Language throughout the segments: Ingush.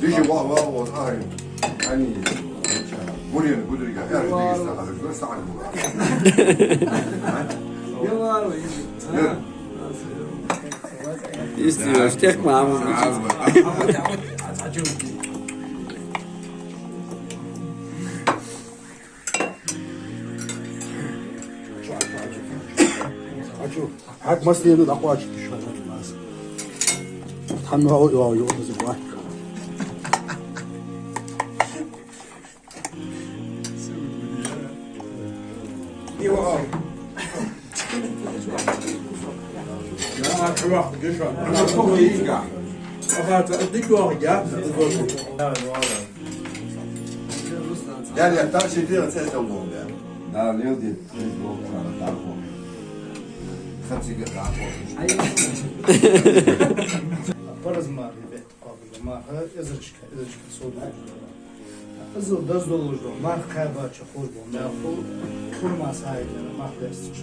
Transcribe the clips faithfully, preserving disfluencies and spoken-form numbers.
Дижи ва, ва, ва, ай. Ани. Мурен гудрига, я же дигиста, а же сагӀа. Исти, штех мама. Хьак маслина дӀакъоачаш. Хьан вау, вау, ю, ю, ю. Дала яхтар ши дегӀа цецаллон бер. Дала леладе, цецаллон бер. Хаци гӀа дӀахо. Параз мархий бетта кхоабаш да марха, эзарашка, эзарашка сов долаш да. Иззал даз долаш да, марха кхаьбача хоза бола мел хул, хурма сагӀийна марха лесташ.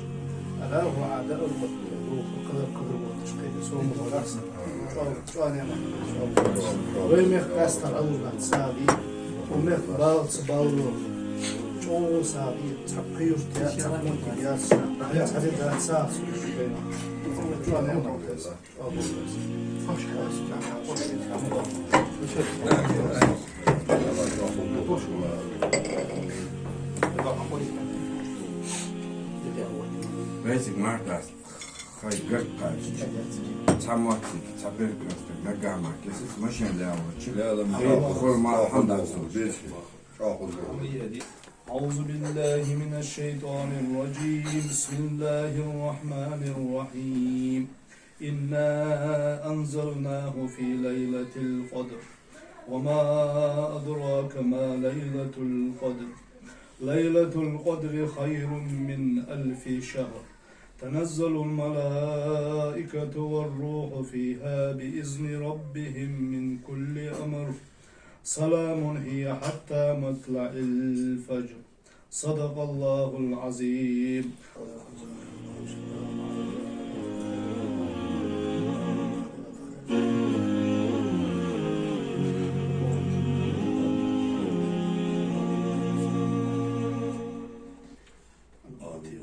Ара, хӀа, Ӏа да, албатта, духу, кхадар, кхадар воташ, кхайда, сома хоза. Чо-, чоанена, чо-, вай мехка къаьстар алур дац сагӀий, укх мехка бала ца баллалца. ЧӀоагӀа сагӀий, цхьаккха юрт яц, цхьаккха мутиг яц, цхьа де дац сагӀа ца луш вайна. Чоанена. Весиг мартас хай гар кхача. Цхьа моттиг, цхьа беркаста гага ма кесис машин лявача. Хай хурма хьандан сулш. أعوذ بالله من الشيطان الرجيم. بسم الله الرحمن الرحيم. إنا أنزلناه في ليلة القدر. وما أدراك ما ليلة القدر. ليلة القدر خير من ألف شهر. تنزل الملائكة والروح فيها بإذن ربهم من كل أمر. سلام هي حتى مطلع الفجر. صدق الله العظيم.